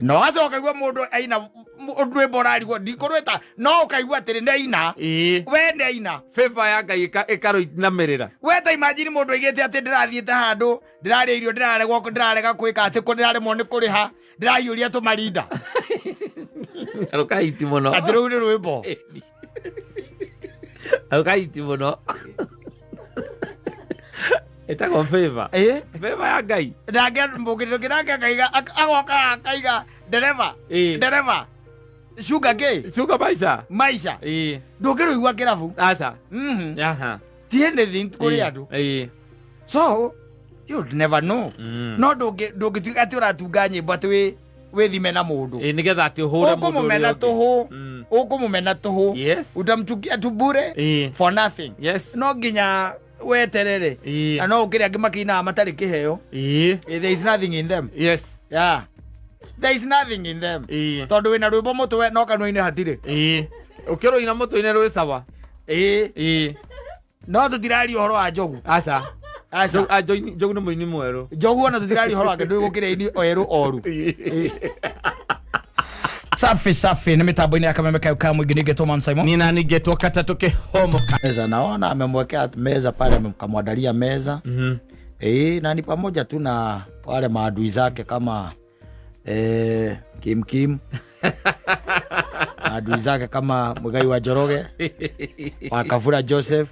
No wacoka ũkaigua mũndũ aina rwĩmbo ũrarigwo ndikũrwĩta, no ũkaigua atĩrĩ nĩ aina. We nĩ aina. Favor ya Ngai ĩkarũinamĩrĩra. We ta imagine mũndũ aigĩte atĩ ndĩrathiĩte handũ, ndĩrarĩa irio, ndĩraregwo, ndĩrarega kwĩka atĩ ndĩraremwo nĩ kũrĩha, ndĩrahiũria tũmarinda. Rũkahiti mũno. Atĩ rũu nĩ rwĩmbo. Rũkahiti mũno. Ĩtagwo favor. Favor ya Ngai. Nake mũkĩndũ nake akaiga, agoka akaiga ndereba. Ndereba. Shuga kĩ? Shuga maisha. Maisha. Ndũngĩrũigua kĩrabu. Aca. Aha. Ti anything kũrĩ andũ. So you'd never know. No ndũngĩtuĩka atĩ ũratunga nyĩmbo atĩ wĩthime na mũndũ. Ĩĩ, nĩgetha atĩ ũhũre mũndũ ũrĩa Ũkũmũmena ũngĩ. tũhũ. Ũkũmũmena tũhũ. Utamchukia tu bure for nothing. No nginya weterere. Na no ũkĩrĩ angĩ makĩinaga matarĩ kĩheo. There is nothing in them. Yeah. There is nothing in them. Tondũ wĩna rwĩmbo mũtwe no kanua-inĩ hatirĩ. Ũkĩrũina mũtwe-inĩ rwĩ sawa. No tũtiraria ũhoro wa Njogu. Aca. Aca. Njogu nĩ mũini mwerũ. Njogu ona tũtiraria ũhoro wake, ndũĩ gũkĩra ini erũ oru. Safi safi nĩ mĩtambo-inĩ ya Kameme kayo ka mũingĩ ningĩ Thomas Simon. Nina ningetwo katatũ kĩhomoka. Meza naona amemwekea meza pale, amekamwandalia meza. Na ni pamoja tu na wale maadui zake kama Kim Kim. Maadui zake kama Muigai wa Njoroge, wa Kafura Joseph.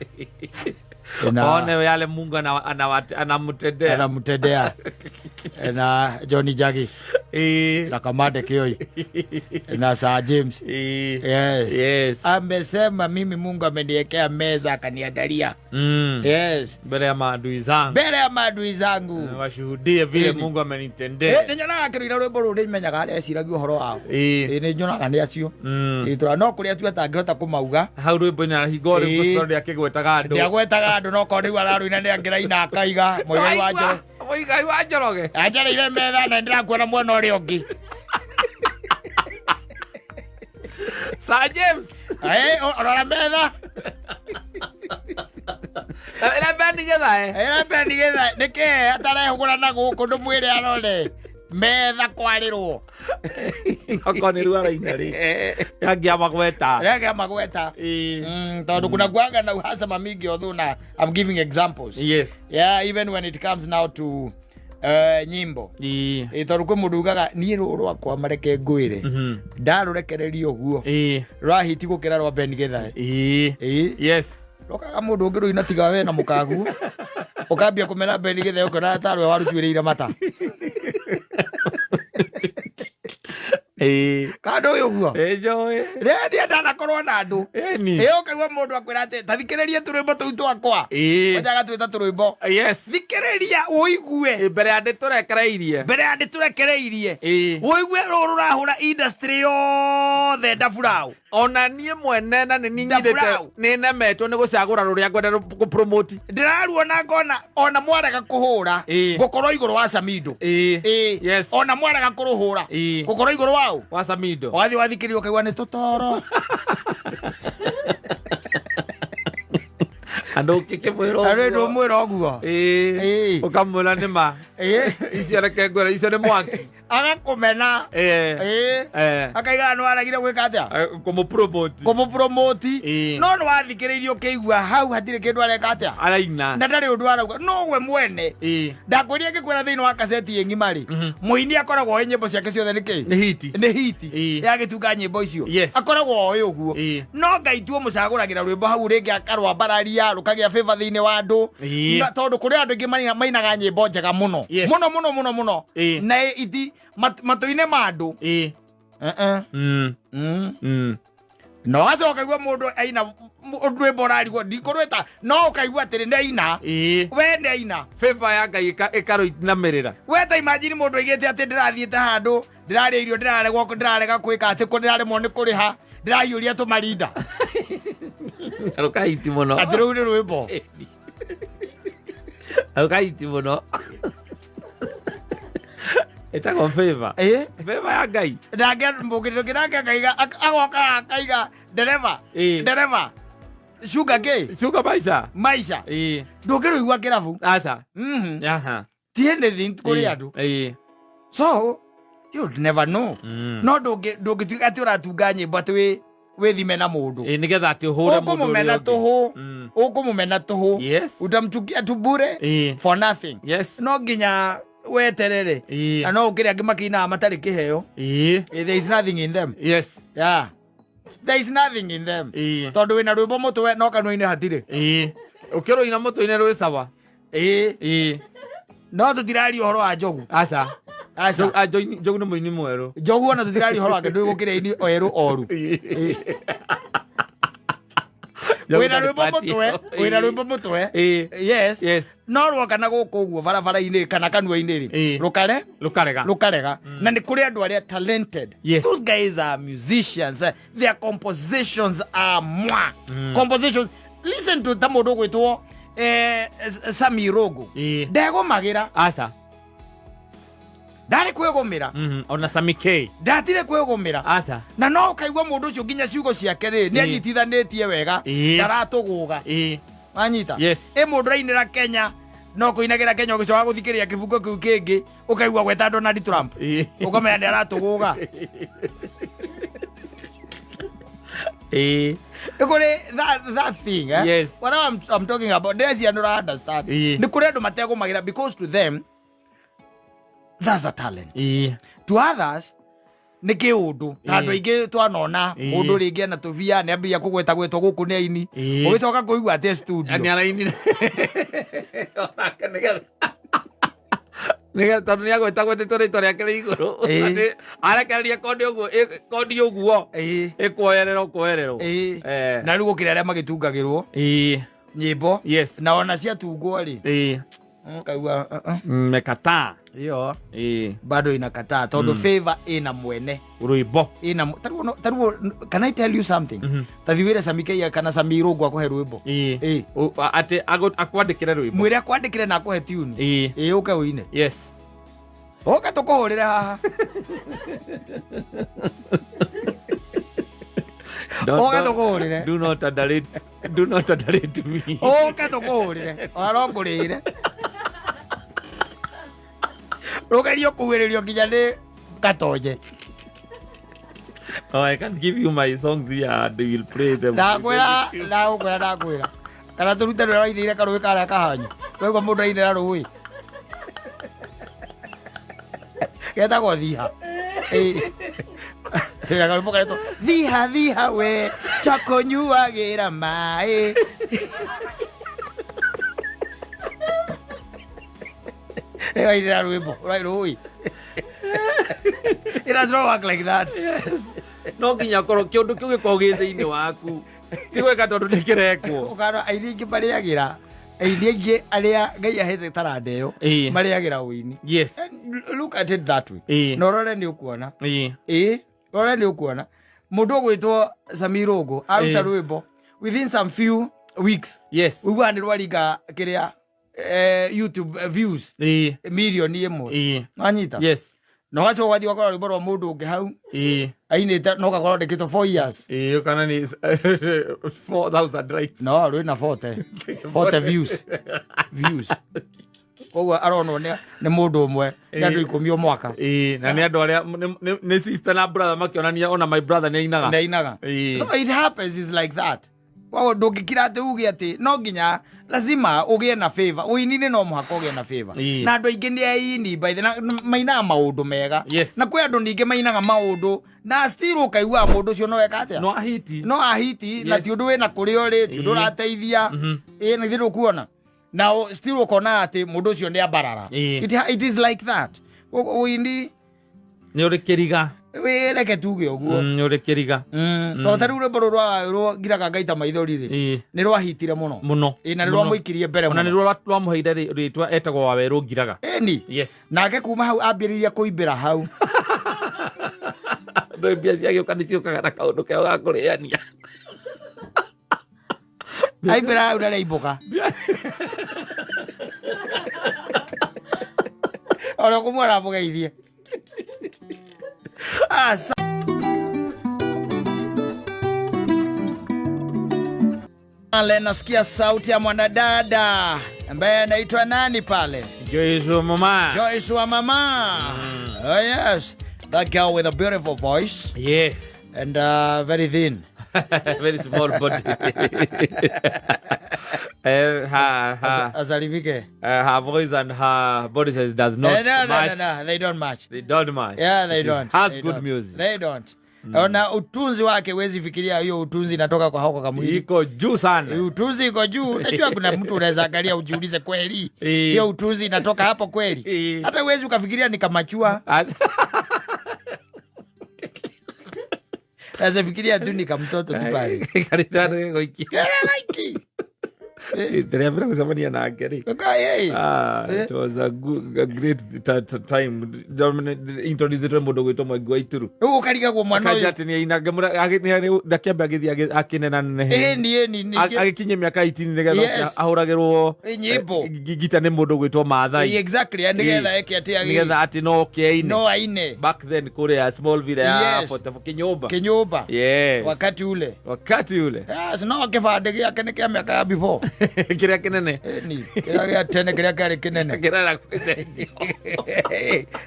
Na one yale Mungu anamtendea. Anamtendea. Na Johnny Jagi. Na Kamande Kioi. Na Sir James. Yes. Yes. Amesema mimi Mungu ameniwekea meza akaniandalia. Yes. Mbele ya maadui zangu. Mbele ya maadui zangu. Washuhudie vile Mungu amenitendea. Nĩ nyonaga akĩrũira rwĩmbo rũrũ, nĩmenyaga arĩa eciragia ũhoro wao. Nĩ nyonaga nĩ acio. Tũra no kũrĩa tu atangĩhota kũmauga. Hau rwĩmbo-inĩ ahingo rĩu gũcoro nĩakĩgwetaga andũ. Nĩagwetaga andũ, no korwo rĩu ararũina nĩ angĩraina akaiga Muigai wa Njoroge. Muigai wa Njoroge. Anjareire metha na ndĩrakuona mwena ũrĩa ũngĩ. Sir James. Rora metha. Ĩrĩa Ben Githae. Ĩrĩa Ben Githae. Nĩkĩ atarehũgũra na gũkũ ndũmwĩre arore metha kwarĩrwo. Okorwo nĩ ruo araina rĩ. Yangĩamagweta. Yangĩamagweta. Tondũ kuna kuanga na uhasama mingi, although na I'm giving examples. Yeah, even when it comes now to nyimbo. Tondũ kwĩ mũndũ ugaga niĩ rũũ rwakwa mareke ngwĩre ndarũrekereria ũguo rwahiti gũkĩra rwa Ben Githae. Rokaga mũndũ ũngĩ rũina tiga we na mũkaguo ũkambia kũmena Ben Githae ũkona tarwe warutuĩrĩire mata. Kandũ ũyũ ũguo. Njũĩ. Rĩrĩa ndanakorwo na andũ. Ĩni. Ũkaigua mũndũ akwĩra atĩ ta thikĩrĩria tũrwĩmbo tũu twakwa. Kwanja agatwĩta tũrwĩmbo. Thikĩrĩria ũigue. Mbere ya ndĩtũrekereirie. Mbere ya ndĩtũrekereirie. Ũigue rũrũ rũrahũra industry yothe ndaburaũ. Ona niĩ mwene na nĩ niĩ nyendete Ndaburaũ. nĩ nemetwo nĩ gũcagũra rũrĩa ngwenda gũpromote. Ndĩraruona ngona ona mwarega kũhũra ngũkorwo igũrũ wa Samido. Ona mwarega kũrũhũra ngũkorwo igũrũ wa ũ? Wa Samido. Wathiĩ wathikĩrĩria ũkaigua nĩ tũtoro. Andũ ũkĩkĩmwĩra ũguo. Andũ ndũmwĩra ũguo. Ũkamwĩra nĩ ma. Icio reke ngwĩre icio nĩ mwaki. Agakumena. Akaiga nĩ waragire gwĩka atĩa? Kũmũpromote. Kũmũpromote. No nĩ wathikĩrĩirie ũkĩigua hau hatirĩ kĩndũ areka atĩa? Araina. Na ndarĩ ũndũ arauga. No we mwene. Ndakwĩrire ngĩkwĩra thĩinĩ wa kaseti ĩ ng'ima rĩ. Mũini akoragwo oĩ nyĩmbo ciake ciothe nĩ kĩ? Nĩ hiti. Nĩ hiti. Yagĩtunga nyĩmbo icio. Akoragwo oĩ ũguo. No Ngai tu ũmũcagũragĩra rwĩmbo hau rĩngĩ akarwambararia rũkagĩa favor thĩinĩ wa andũ. Na tondũ kũrĩ andũ aingĩ mainaga nyĩmbo njega mũno. Mũno mũno mũno mũno. Na iti matũ-inĩ ma andũ. No wacoka ũkaigua mũndũ aina rwĩmbo ũrarigwo ndikũrwĩta, no ũkaigua atĩrĩ nĩ aina. We nĩ aina. Favor ya Ngai ĩkarũinamĩrĩra. We ta imagine mũndũ aigĩte atĩ ndĩrathiĩte handũ, ndĩrarĩa irio, ndĩraregwo, ndĩrarega kwĩka atĩ ndĩraremwo nĩ kũrĩha, ndĩrahiũria tũmarinda. Rũkahiti mũno. Atĩ rũu nĩ rwĩmbo. Rũkahiti mũno. Ĩtagwo favor. Favor ya Ngai. Nake mũkĩndũ kĩnake akaiga, agoka akaiga ndereba. Ndereba. Shuga kĩ? Shuga maisha. Maisha. Ndũngĩrũigua kĩrabu. Aca. Aha. Ti anything kũrĩ andũ. So You'd never know. No ndũngĩtuĩka atĩ ũratunga nyĩmbo atĩ wĩthime na mũndũ. Ĩ, nĩgetha atĩ ũhũre mũndũ Ũkũmũmena ũrĩa ũngĩ. tũhũ. Ũkũmũmena tũhũ. Utamchukia tu bure for nothing. No nginya weterere. Na no ũkĩrĩ angĩ makĩinaga matarĩ kĩheo. There is nothing in them. Yeah. There is nothing in them. Tondũ wĩna rwĩmbo mũtwe no kanua-inĩ hatirĩ. Ũkĩrũina mũtwe-inĩ rwĩ sawa. No tũtiraria ũhoro wa Njogu. Aca. Aca. Njogu nĩ mũini mwerũ. Njogu ona tũtiraria ũhoro wake, ndũĩ gũkĩrĩ aini erũ oru. Njogu Wĩna ndarĩ rwĩmbo party mũtwe, ĩyo. wĩna rwĩmbo mũtwe. Yes. No rwoka na gũkũ ũguo barabara-inĩ kana kanua-inĩ rĩ, rũkare Rũkarega. Rũkarega. Na nĩ kũrĩ andũ arĩa talented. Those guys are musicians. Their compositions are mwa. Compositions. Listen to ta mũndũ ũgwĩtwo Sami Rogo. Ndegũmagĩra. Aca. Ndarĩ kwĩgũmĩra. Ona Sami K. Ndatire kwĩgũmĩra. Aca. Na no ũkaigua mũndũ ũcio nginya ciugo ciake rĩ, nĩ anyitithanĩtie wega. Ndaratũgũga. Wanyita? Yes. Ĩ mũndũ ũrainĩra Kenya, no kũinagĩra Kenya ũgĩcoka gũthikĩrĩria kĩbungo kĩu kĩngĩ, ũkaigua gweta Donald Trump. Ũkamenya nĩ aratũgũga. Nĩ kũrĩ that thing, eh? Yes. What I'm talking about, ndĩreciria nĩ ũra understand. Nĩ kũrĩ andũ mategũmagĩra because to them, that's a talent. To others, nĩ kĩũndũ. Ta andũ aingĩ twanona, mũndũ rĩngĩ ena tũbia, nĩ ambia kũgweta gwetwo gũkũ nĩ aini. Ũgĩcoka kũigua atĩ studio. Nĩ arainire. Onake nĩgetha. Nĩgetha tondũ nĩ agweta gwetĩtwo rĩtwa rĩake rĩ igũrũ. Atĩ arekereria kondi ũguo, kondi ũguo. Ĩkuoererwo, kuoererwo. Na rĩu gũkĩrĩ arĩa magĩtungagĩrwo nyĩmbo. Na ona ciatungwo rĩ. Ũkaigua, Mekataa. Iyo. Bado inakataa tondũ favor ĩna mwene. Rwĩmbo. Ĩna tarĩu ono, tarĩu, can I tell you something? Ta thiĩ wĩre Sami K kana Sami Irũngũ akũhe rwĩmbo. Atĩ akwandĩkĩre rwĩmbo. Mwĩre akwandĩkĩre na akũhe tune. Ũke ũine. Ũke tũkũhũrĩre haha. Don't, Ũke don't, tũkũhũrĩre. Do not underrate. Do not underrate me. Ũke tũkũhũrĩre. Ona no ngũrĩre. Rũgerio kuugĩrĩrio nginya nĩ Katonye. Oh, I can give you my songs here and you will play them. Ndakwĩra, ndagũkwĩra, ndakwĩra. Kana tũrute rũrĩa wainĩire karũĩ karĩa kahanyu. Waigua mũndũ ainĩra rũĩ. Getagwo thiha. Tĩra karwĩmbo karetwo thiha thiha we tokũnyuagĩra maĩ. Ĩyo ainĩra rwĩmbo, rũĩ. It does not work like that. Yes. No nginya korwo kĩũndũ kĩu gĩkorwo gĩ thĩinĩ waku. Ti gwĩka tondũ nĩ kĩrekwo. Ũkona aini aingĩ marĩagĩra, aini aingĩ arĩa Ngai ahete taranda ĩyo, marĩagĩra ũini. And look at it that way. Na ũrore nĩ ũkuona. Ũrore nĩ ũkuona. Mũndũ ũgwĩtwo Sami Irũngũ aruta rwĩmbo within some few weeks. Ũiguaga nĩ rwaringa kĩrĩa, YouTube views milioni ĩmwe. Wanyita? Na ũgacoka ũgathiĩ ũgakora rwĩmbo rwa mũndũ ũngĩ hau. Ainĩte na ũgakorwo andĩkĩtwo 4 years. Kana nĩ 4,000 likes. No, rwĩna 40 views. Views. Koguo aronwo nĩ mũndũ ũmwe, nĩ andũ 10 o mwaka. Na nĩ andũ arĩa, nĩ sister na brother makĩonania ona my brother nĩ ainaga. Nĩ ainaga. So it happens is like that. Koguo ndũngĩkira atĩ uge atĩ no nginya lazima ũgĩe na favor. Ũini-inĩ no mũhaka ũgĩe na favor. Na andũ aingĩ nĩ aini by the, na mainaga maũndũ mega. Na kwĩ andũ ningĩ mainaga maũndũ na still ũkaigua mũndũ ũcio no eka atĩa? No ahiti. No ahiti, na ti ũndũ wĩna kũrĩa ũrĩ, ti ũndũ ũrateithia. Na ithuĩ ndũkuona. Na still ũkona atĩ mũndũ ũcio nĩ ambarara. It is like that. Ũini Nĩ ũrĩ kĩriga. Wĩ reke tuge ũguo. Nĩ ũrĩ kĩriga. Tondũ ta rĩu rwĩmbo rũrũ rwa rwa ngiraga ngaita maithori rĩ, nĩ rwahitire mũno. Mũno. Na nĩ rwamũikirie mbere Ona mũno. nĩ rwamũheire rĩtwa etagwo Wawerũ Ngiraga. Ĩni. Nake kuma hau ambĩrĩria kũimbĩra hau. Ndũĩ mbia ciagĩũka nĩ ciũkaga na kaũndũ keo ga kũrĩania. Aimbĩra hau na rĩaimbũka. Ona kũmuona mũgeithie. Pale nasikia sauti ya mwanadada ambaye anaitwa nani pale? Joyce wa mama. Joyce wa mama. Oh yes. That girl with a beautiful voice. Yes. And very thin. Very small body. Her Asalimike. Her voice and her body size does not No, match. No, they don't match. They don't match. Yeah, they She don't. has They good don't. music. They don't. Na utunzi wake huwezi fikiria hiyo utunzi inatoka kwa hako kamwili. Iko juu sana. Utunzi iko juu. Unajua kuna mtu unaweza angalia ujiulize kweli. Eh. Hiyo utunzi inatoka hapo kweli. Eh. Hata huwezi ukafikiria ni kamachua. Naweza fikiria tu ni kamtoto tu pale. Kanitha goikia. Like. Ndĩrĩambĩra gũcemania nake rĩ. Okay, hey. Ah, it was a great time. Introduced mũndũ gwĩtwo Mwangi wa Ituru. Rĩu ũkarigagwo mwana Akanja ũyũ. atĩ nĩaina ndakĩambe agĩthiĩ akĩnenanehe. Ĩni ĩni ningĩ. Agĩkinyia mĩaka 18 nĩgetha Yes. ahũragĩrwo Nyĩmbo. ngita nĩ mũndũ gwĩtwo Maathai. Exactly, nĩgetha eke atĩ Nĩgetha atĩ no kĩaine. No aine. Back then kũrĩa small villa ya Yes. 44 kĩnyũmba. Kĩnyũmba. Yes. Wakati ule. Wakati ule. Yes, no kĩbandĩ gĩake nĩ kĩa mĩaka ya before. Kĩrĩa kĩnene. Ĩni, kĩrĩa gĩa tene kĩrĩa kĩarĩ kĩnene. Kĩrera gũcenjio.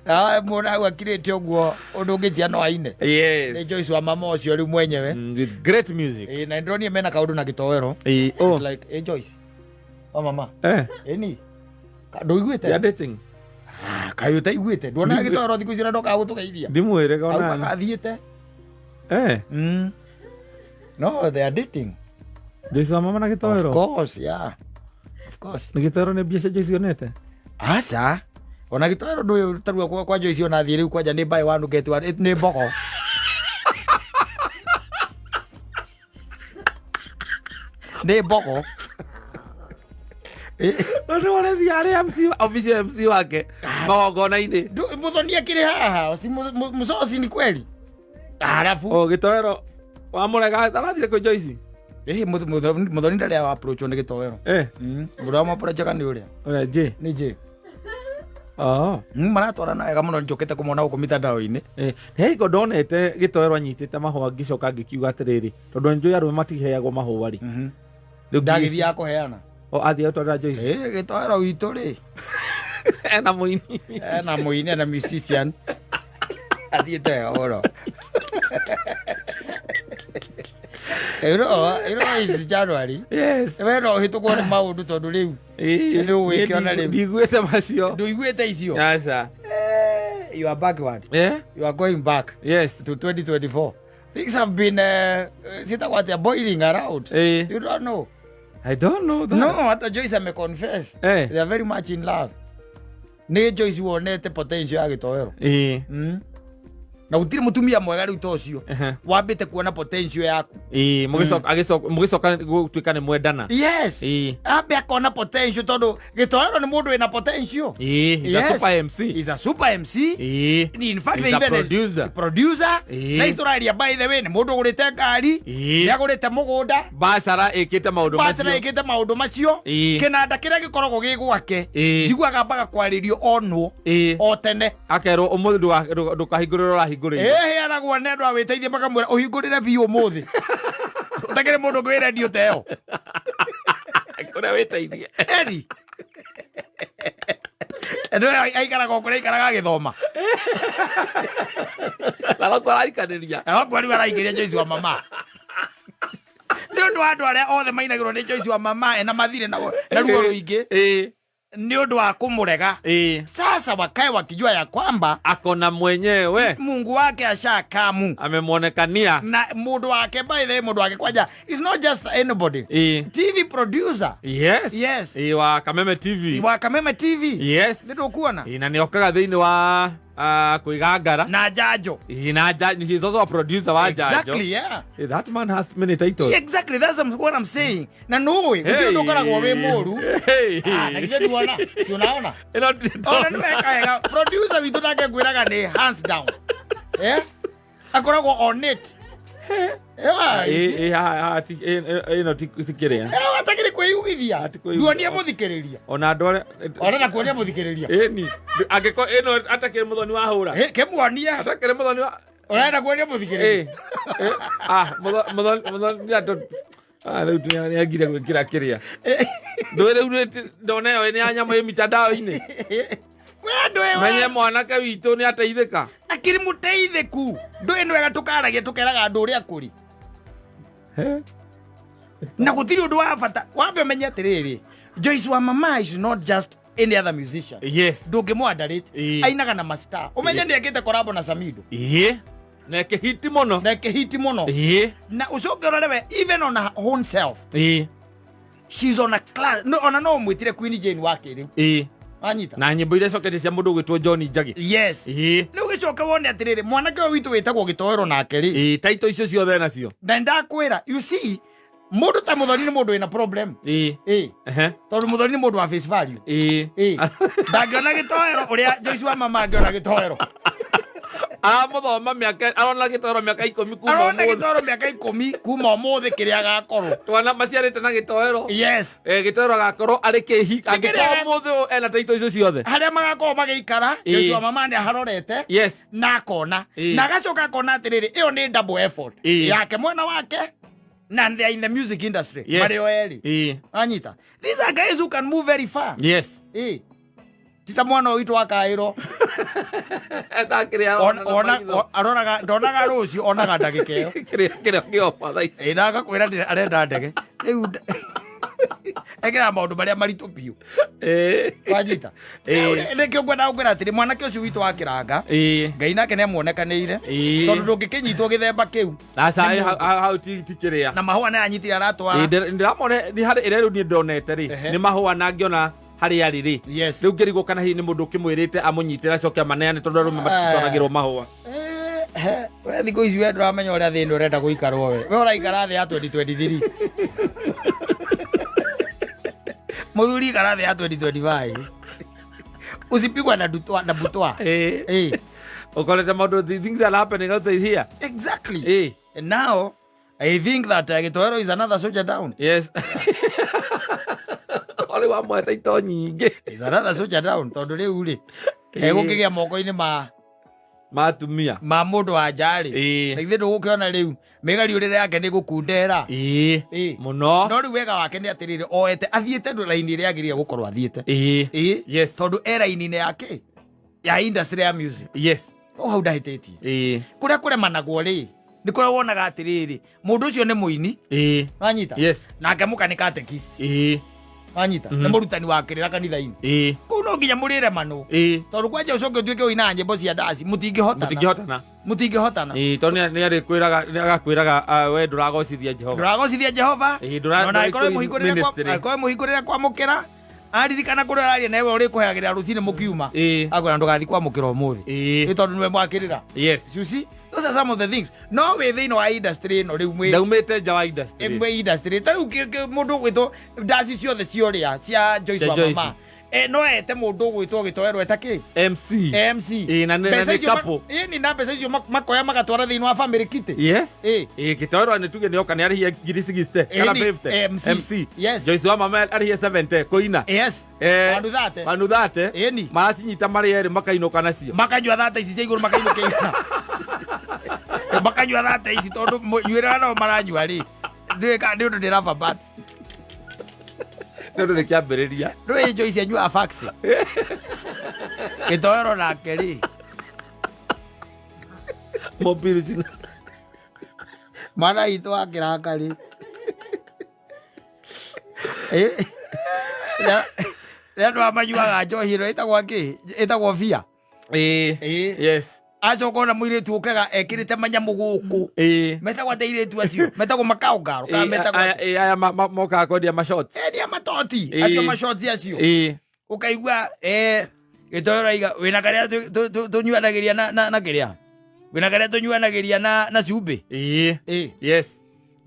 Na mũndũ hau akirĩte ũguo ũndũ ũngĩtia no aine. Nĩ Yes. Joyce wa mama ũcio rĩu mwenyewe. With great music. Ĩ, na ndĩronire mena kaũndũ na gĩtoero. Oh. It's like, eh, Joyce. Wa mama. Eh. Ĩni. Ndũiguĩte? They are dating. Ah, kaĩ ũtaiguĩte? Nduonaga gĩtoero thikũ ici na ndokaga gũtũgeithia. Ndimwĩre ona. Aumaga athiĩte. Eh. No, they are dating. Joyce wa mama na Of gĩtoero. course, yeah. Of course. Nĩ gĩtoero nĩ mbia cia Joyce onete. Aca. Ona gĩtoero ndũyũ tarua kwa Joyce ona thiĩ rĩu kwanja nĩ buy one get one nĩ mbogo. Nĩ mbogo. No nĩ warethiĩ arĩ MC official MC wake magongona-inĩ. Mũthoni akĩrĩ haha, si mũcoci ni kweli? Arabu. O gĩtoero wamũrega arathire kwĩ Joyce. Ĩhĩ mũthoni ndarĩ wa approach nĩ gĩtoero. Eh. Mũndũ wa approach nĩ ũrĩa. Ũrĩa J. Nĩ J. Oh. Maratwarana wega mũno njũkĩte kũmona gũkũ mitandao-inĩ. He hingo ndonete gĩtoero anyitĩte mahũa ngĩcoka ngĩkiuga atĩrĩrĩ tondũ njũĩ arũme matiheagwo mahũa rĩ. Rĩu Ndagĩthiaga kũheana. O athiĩ gũtwarĩra Joyce. Ĩ gĩtoero witũ rĩ. Ena mũini. Ena mũini ena musician. Athiĩte wega mũno. You know, it's January. Yes. We no ũhĩtũkwo nĩ maũndũ tondũ rĩu Nĩ ũgwĩkĩona rĩu. Ndiguĩte macio. Ndũiguĩte icio. Aca. You are backward. Eh? You are going back Yes. to 2024. Things have been ciĩtagwo atĩa boiling around. Eh. You don't know. I don't know that. No, hata Joyce ameconfess. Eh. They are very much in love. Nĩ Joyce wonete potential ya gĩtoero. Eh. Na gũtirĩ mũtumia mwega rĩu ta ũcio Ehe. wambĩte kuona potential yaku. Eh, mũgĩcoka agĩcoka mũgĩcoka gũtuĩka nĩ mwendana. Yes. Eh. Ambe akona potential tondũ gĩtoero nĩ mũndũ wĩna potential. Eh, he's a Yes. super MC. He's a super MC. Eh. In fact, He's a even producer. Producer. Eh. Na itũraria by the way nĩ mũndũ ũgũrĩte ngari, Eh. nĩ agũrĩte mũgũnda, Bacara ĩkĩte maũndũ bacĩra macio. ĩkĩte maũndũ macio. Eh. Kĩnanda kĩrĩa gĩkoragwo gĩ gwake Eh. njiguaga mbaga kwarĩrio onwo Eh. o tene. Akerwo ũmũthĩ ndũkahingũrĩre ũrahingũrĩire. Ĩheanagwo nĩ andũ a wĩteithie makamwĩra ũhingũrĩre biũ ũmũthĩ. Ũtakĩrĩ mũndũ ũngĩ wĩ redio ta ĩyo. Kũrĩa wĩteithie. Eri. Andũ aya aikaraga o kũrĩa aikaraga agĩthoma. Na nokuo araikanĩria. Na nokuo rĩu araikĩria Joyce wa mama. Nĩ ũndũ wa andũ arĩa othe mainagĩrwo nĩ Joyce wa mama ena mathirĩ na ruo rũingĩ. Eh. Nĩ ũndũ wa kũmũrega. Eh. Sasa wakae wakijua ya kwamba akona mwenyewe Mungu wake ashakamu. Amemwonekania. Na mundu wake by the way, mundu wake kwanja it's not just anybody. Eh. TV producer. Yes. Yes. Wa Kameme TV. Wa Kameme TV. Yes. Nĩtũkuona. Na nĩokaga thĩinĩ wa kwĩgangara. Na Njanjo. Na Njanjo. He's also a producer wa Njanjo. Exactly, yeah. That man has many titles. Exactly, that's what I'm saying. Na nũĩ, gũtirĩ ũndũ ũkoragwo wĩ mũru. Hey. Na githĩ nduona? Si unaona? Ĩno ndĩ Ona nĩ weka wega. Producer witũ nake ngwĩraga nĩ hands down. Akoragwo on it. Yeah, you see? Ĩno ti kĩrĩa. Atakĩrĩ kwĩyugithia. Ati kwĩyugithia. Nduonie mũthikĩrĩria. Ona andũ arĩa Ona kuonia mũthikĩrĩria. Ĩni. Angĩkorwo ĩno atakĩrĩ mũthoni wa hũra. Kĩmuonie. Atakĩrĩ mũthoni wa Ũrenda kuonia mũthikĩrĩria. Mũthoni mũthoni andũ rĩu nĩangire gwĩkĩra kĩrĩa. Ndũĩ rĩu ndona ĩyo nĩ ya nyamũ ĩ mitandao-inĩ. We We ndũĩ Menye mwanake witũ nĩ ateithĩka. Akĩrĩ mũteithĩku. Ndũĩ nĩ wega tũkaragia tũkeraga andũ ũrĩa kũrĩ. Na gũtirĩ ũndũ wa bata. Wambe ũmenye atĩrĩrĩ, Joyce wa Mama is not just any other musician. Yes. Ndũngĩmũ underrate. Ainaga na mastar. Ũmenye nĩ ekĩte collabo na Samido. Na ĩkĩhiti mũno. Na ĩkĩhiti mũno. Na ũcoke ũrore we even on her own self. She's on a class. No, ona no ũmwĩtire Queen Jane wa kĩrĩu. Wanyita? Na nyĩmbo iria icoketie cia mũndũ ũgwĩtwo John Njagi. Yes. Rĩu gĩcoke wone atĩrĩrĩ, mwanake ũyũ witũ wĩtagwo Gĩtoero nake rĩ. Taito icio ciothe nacio. Na nĩndakwĩra, you see, mũndũ ta Mũthoni nĩ mũndũ wĩna problem. Tondũ Mũthoni nĩ mũndũ wa face value. Ndangĩona Gĩtoero ũrĩa Joyce wa Mama angĩona Gĩtoero. Aramũthoma mĩaka, arona Gĩtoero mĩaka 10 kuma Arona ũmũthĩ. Gĩtoero mĩaka 10 kuma ũmũthĩ kĩrĩa agakorwo. Twana maciarĩte na Gĩtoero. Yes. Gĩtoero agakorwo arĩ kĩhi, angĩkorwo Kĩrĩa- ũmũthĩ ũyũ ena taito icio ciothe. Harĩa magakorwo magĩikara, Joyce wa Mama nĩ aharorete. Yes. Na akona. Na agacoka akona atĩrĩrĩ, ĩyo nĩ double effort. Yake mwena wake na they are in the music industry. Yes. Marĩ o erĩ. Anyita. These are guys who can move very far. Yes. Tita mwana ũyũ witũ wa Kaĩro. Ndakĩrĩa arona na maitho. Aroraga, ndonaga rũciũ, onaga ndagĩka ĩyo. Kĩrĩa, kĩrĩa kĩoba thaa ici. Na agakwĩra arenda ndege. Rĩu ekĩraga maũndũ marĩa maritũ biũ. Wanyita? Rĩu nĩkĩo ngwendaga gũkwĩra atĩrĩ, mwanake ũcio witũ wa Kĩranga, Ngai nake nĩamuonekanĩire. Tondũ ndũngĩkĩnyitwo gĩthemba kĩu. Aca, Nĩ mũndũ. hau ti kĩrĩa. Na mahũa nĩ anyitire aratwara. Ndĩramona nĩ harĩ ĩrĩa rĩu niĩ ndonete rĩ, nĩ mahũa na ngĩona harĩa arĩ rĩ. Yes. Rĩu ngĩrigwo kana hihi nĩ mũndũ ũkĩmwĩrĩte amũnyitĩre acoke amaneane tondũ arũme matitwaragĩrwo mahũa. We thikũ ici we ndũramenya ũrĩa thĩ ĩno ũrenda gũikarwo we. We ũraikara thĩ ya 2023. Mũthuri ikara thĩ ya 2025. Usipigwe na dutwa, na butwa. Ũkorete maũndũ, the things are happening outside here. Exactly. And now I think that Gĩtoero is another soldier down. Yes. Ũrĩ wa mweta ito nyingĩ. Is another soldier down tondũ rĩu rĩ, egũkĩgĩa moko-inĩ ma Ma atumia. Ma mũndũ wa nja rĩ. Na ithuĩ ndũgũkĩona rĩu mĩgariũrĩre yake nĩ gũkundera. Mũno. No rĩu wega wake nĩ atĩrĩrĩ, oete athiĩte ndũ raini ĩrĩa agĩrĩire gũkorwo athiĩte. Yes. Tondũ e raini-inĩ yake ya industry ya music. Yes. O hau ndahĩtĩtie. Kũrĩa kũremanagwo rĩ, nĩ kũrĩa wonaga atĩrĩrĩ, mũndũ ũcio nĩ mũini. Wanyita? Yes. Nake mũka nĩ catechist. Wanyita? Nĩ mũrutani wa kĩrĩra kanitha-inĩ. Kũu no nginya mũrĩremanwo. Tondũ kwanja ũcoke ũtuĩke ũinaga nyĩmbo cia ndaci, mũtingĩhotana. Mũtingĩhotana. Mũtingĩhotana. Tondũ nĩ arĩkwĩraga, nĩ agakwĩraga, we ndũragocithia Jehova. Ndũragocithia Jehova. Ndũra- Na ona angĩkorwo ndũrĩ ministry. angĩkorwo mũhingũrĩre kwamũkĩra, aririkana kũrĩa ũraria nawe ũrĩkũheagĩra rũcinĩ mũkiuma. Akwĩra ndũgathiĩ kwamũkĩra ũmũthĩ. Nĩ tondũ nĩwe mwakĩrĩra. Yes. You see? Those are some of the things. No wĩ thĩinĩ wa industry ĩno rĩu mwĩ Ndaumĩte nja wa industry. Mwĩ industry. Ta rĩu mũndũ ũgwĩtwo ndaci ciothe ciorĩa cia Joyce Cia wa Joyce. Mama. No ete mũndũ ũgwĩtwo Gĩtoero eta kĩ? MC. MC. Na Mbeca nĩ icio couple. Ĩni, na mbeca icio makoya magatwara thĩinĩ wa family kitty. Yes. Gĩtoero nĩ tuge nĩoka nĩ arĩhie ngiri 60 kana Ĩni, 50. MC. MC. Yes. Joyce wa Mama arĩhie 70 kũina. Yes. Vandu thate. Vandu thate. Ĩni. Maracinyita marĩ erĩ makainũka nacio. Makanyua thate ici cia igũrũ makainũka igana. Makanyua thate ici tondũ nyuĩrĩra nao maranyua rĩ. Ndiũĩ kana nĩ ũndũ nĩ rubber bands. Nĩ ũndũ nĩ kĩambĩrĩria. Ndũĩ Joyce anyuaga fax. Gĩtoero nake rĩ. Mobile cina. Mwana witũ wa kĩraka rĩ. Rĩrĩa andũ aya manyuaga njohi ĩno ĩtagwo kĩ? Ĩtagwo bia. Yes. Acoka ona mũirĩtu ũkaga ekĩrĩte manyamũ gũkũ. Metagwo atĩa airĩtu acio? Metagwo makaũngaro, kana metagwo atĩa? Aya mokaga kwendia mashots. Nĩ a matoti. Acio mashots acio. Ũkaigua, Gĩtoero aiga, wĩna karĩa tũnyuanagĩria na kĩrĩa? Wĩna karĩa tũnyuanagĩria na cumbĩ? Yes.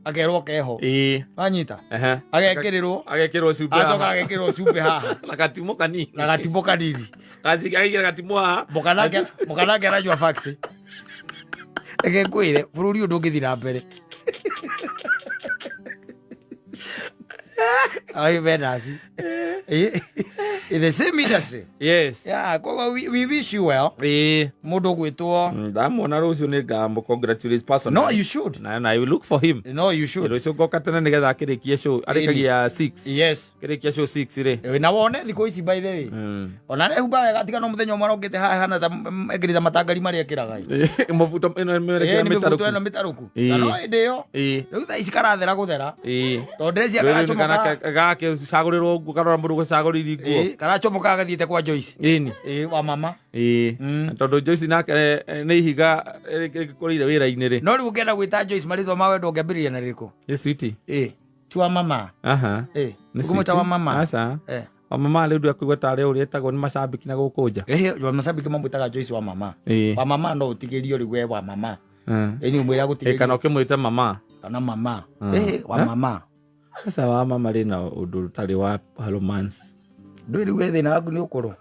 Akerwo keho. Wanyita? Agekĩrĩrwo. Agekĩrwo cumbĩ Acoka haha. agekĩrwo cumbĩ haha. Na gatimũ kanini. Na gatimũ kanini. Agekĩra gatimũ haha. Mũkanake aranyua fax. Reke ngwĩre, bũrũri ũyũ ndũngĩthiĩ na mbere. Ai, Venasi. In the same industry. Yes. Yeah, koguo we wish you well. Mũndũ ũgwĩtwo Ndamuona rũciũ nĩ ngamũ congratulate personally. No, you should. Na I will look for him. No, you should. Rũciũ ngoka tene nĩgetha akĩrĩkie show. Arĩkagia 6. Yes. Kĩrĩkia show 6 rĩ. Na wone thikũ ici, by the way, ona rehumba wega, tiga no mũthenya ũmwe arokĩte haha hana ta ekĩrĩte matangari marĩa ekĩraga. Mũbuto ĩno Ĩ, mĩrekera nĩ mĩbuto mĩtarũku. ĩno mĩtarũku. Na no hĩndĩ ĩyo rĩu thaa ici karathera gũthera, tondũ ndĩrecia karacomoka. Gakĩcagũrĩrwo nguo, karora mũndũ gũcagũrĩri nguo. Ĩ, karacomoka gathiĩte kwa Joyce. Ĩni. Ĩ, wa mama. Ĩĩ. Tondũ Joyce nake nĩ ihiga rĩkũrĩire wĩra-inĩ rĩ. No rĩu ũngĩenda gwĩta Joyce marĩtwa ma wendo, ũngĩambĩrĩria na rĩrĩkũ? Nĩ sweetie. Ĩ, ti wa mama. Aha. Ĩ, Nĩ ũkũmwĩta wa mama. Aca. Eh. Wa mama rĩu ndakũigua tarĩ ũrĩa etagwo nĩ macambĩki na gũkũ nja. Ĩhĩ, macambĩki mamwĩtaga Joyce wa mama. Wa mama no ũtigĩrio rĩu we wa mama. Ĩ, nĩ ũmwĩra Ĩ, kana gũtigĩrio. ũkĩmwĩte mama. Kana mama. Ĩhĩ, wa mama. Aca, wa mama rĩ na ũndũ ũtarĩ wa romance. Ndũĩ rĩu we thĩna waku nĩ ũkũrũ,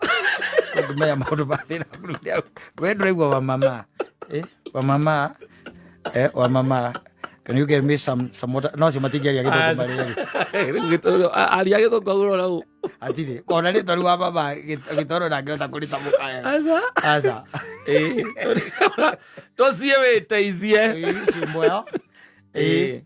ũngĩmenya maũndũ ma thĩna waku rĩu we ndũraigua wa mama. Wa mama, wa mama, can you get me some water? No cio matingĩaria gĩthũngũ marĩeri. Aria gĩthũngũ agũrwo rau. Hatirĩ kona rĩtwa rĩu wa mama gĩtoro ndangĩhota kũrĩtamũka wega. Aca. Aca. Tũciĩ wĩteithie. Cimboyo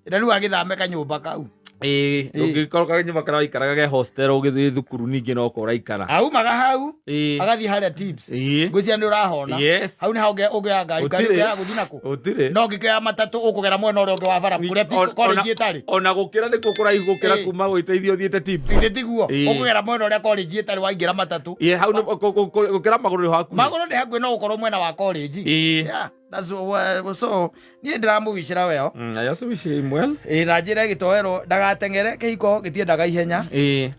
na rĩu agĩthame kanyũmba kau. Ĩĩ, ũngĩkorwo kanyũmba karĩa waikaraga ge hostel ũgĩthiĩ thukuru, ningĩ no ko ũraikara. Aumaga hau agathiĩ harĩa tips. Ngwĩciria nĩ ũrahona. Yes. Hau nĩ hau ũngĩoya ngari ngari. Gũtirĩ. Ũngĩoya gũthiĩ nakũ? Gũtirĩ. No ũngĩkĩoya matatũ ũkũgera mwena ũrĩa ũngĩ wa bara kũrĩa ti college ĩtarĩ. Ona gũkĩra nĩkuo kũraihu gũkĩra kuma gwĩteithia ũthiĩte tips. Githĩ tiguo? Ũkũgera mwena ũrĩa college ĩtarĩ waingĩra matatũ. Ĩĩ, hau gũkĩra magũrũ nĩ hakuhĩ. Magũrũ nĩ hakuhĩ, no gũkorwo mwena wa college. Yeah, that's what, so niĩ ndĩramũwicĩra weo. I also wish him well. Ĩ, na njĩre gĩtoero ndagateng'ere, kĩhiko gĩtiendaga ihenya.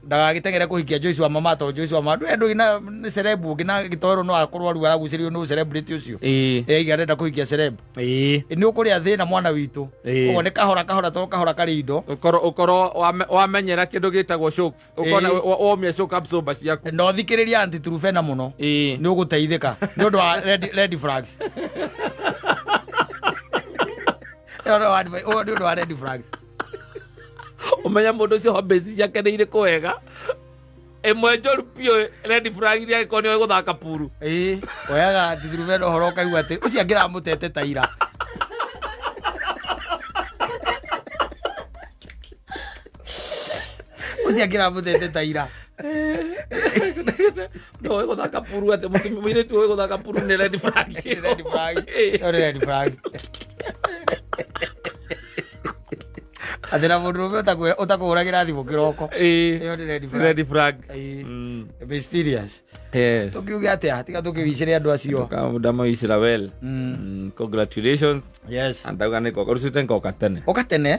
Ndagagĩteng'ere kũhikia Joyce wa mama, tondũ Joyce wa mama ndũĩ ndũĩ na nĩ celeb ũngĩ, na gĩtoero no akorwo rĩu aragucĩrĩrio nĩ celebrity ũcio. Ĩ, arenda kũhikia celeb. Ĩ, nĩ ũkũrĩa thĩna mwana witũ. Ũguo nĩ kahora kahora, tondũ kahora karĩ indo. Ũkorwo wamenyera kĩndũ gĩtagwo shocks, ũkona womia shock absorber ciaku. Na ũthikĩrĩrie Aunty Trufena mũno. Nĩ ũgũteithĩka nĩ ũndũ wa red flags. Ĩyo no ũyũ nĩ ũndũ wa red flags. Ũmenya mũndũ ũcio hobbies ciake nĩ irĩkũ wega, ĩmwe njũru biũ red flag iria angĩkorwo nĩ oĩ gũthaka puru. Ĩĩ, oyaga Aunty Trufena ũhoro ũkaigua atĩ ũcio angĩramũtete ta ira. Ũcio angĩramũtete ta ira. No oĩ gũthaka puru, atĩ mũirĩtu ũĩ gũthaka puru nĩ red flag. Nĩ red flag. Ĩyo nĩ red flag. Atĩ na mũndũ ũmwe ũtakũhũragĩra thimũ kĩroko. Ĩyo nĩ red flag. Red flag. Ĩĩ. Mysterious. Yes. Tũkiuge atĩa tiga tũkĩwicĩre andũ acio? Ndamawicĩra well. Congratulations. Yes. Ndauga nĩ ngoka rũciũ, ngoka tene. Ũka tene.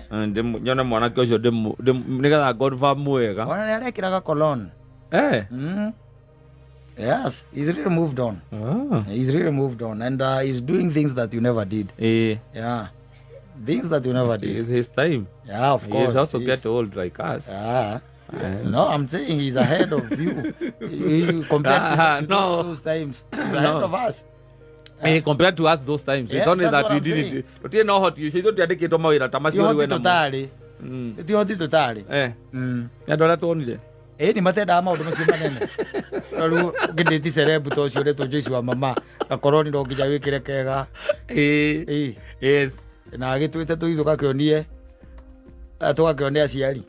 Nyone mwanake ũcio nĩgetha confirm wega. Ona nĩ arekĩraga cologne. Yes, he's really moved on. He's really moved on and he's doing things that you never did. Yeah, things that you never did. It's his time. Yeah, of He course. is also He's- get old like us. Yeah. No, I'm saying he's ahead of you. You compared to No. those times. He's ahead No. of us. Compared to us those times. Yes, It's only that's that what we I'm did saying. it. Tũtirĩ na ũhoti ũcio, ithuĩ tũtiandĩkĩtwo mawĩra ta macio rĩu Ti ũhoti enamo. tũtarĩ. Ti ũhoti tũtarĩ. Nĩ andũ arĩa tuonire. Ĩ, nĩ matendaga maũndũ macio manene. No rĩu ũngĩndĩti celeb ta ũcio ũretwo Joyce wa mama, gakorwo no nginya wĩkĩre kega. Ĩ. Na agĩtwĩte tũthiĩ tũgakĩonie tũgakĩonie aciari.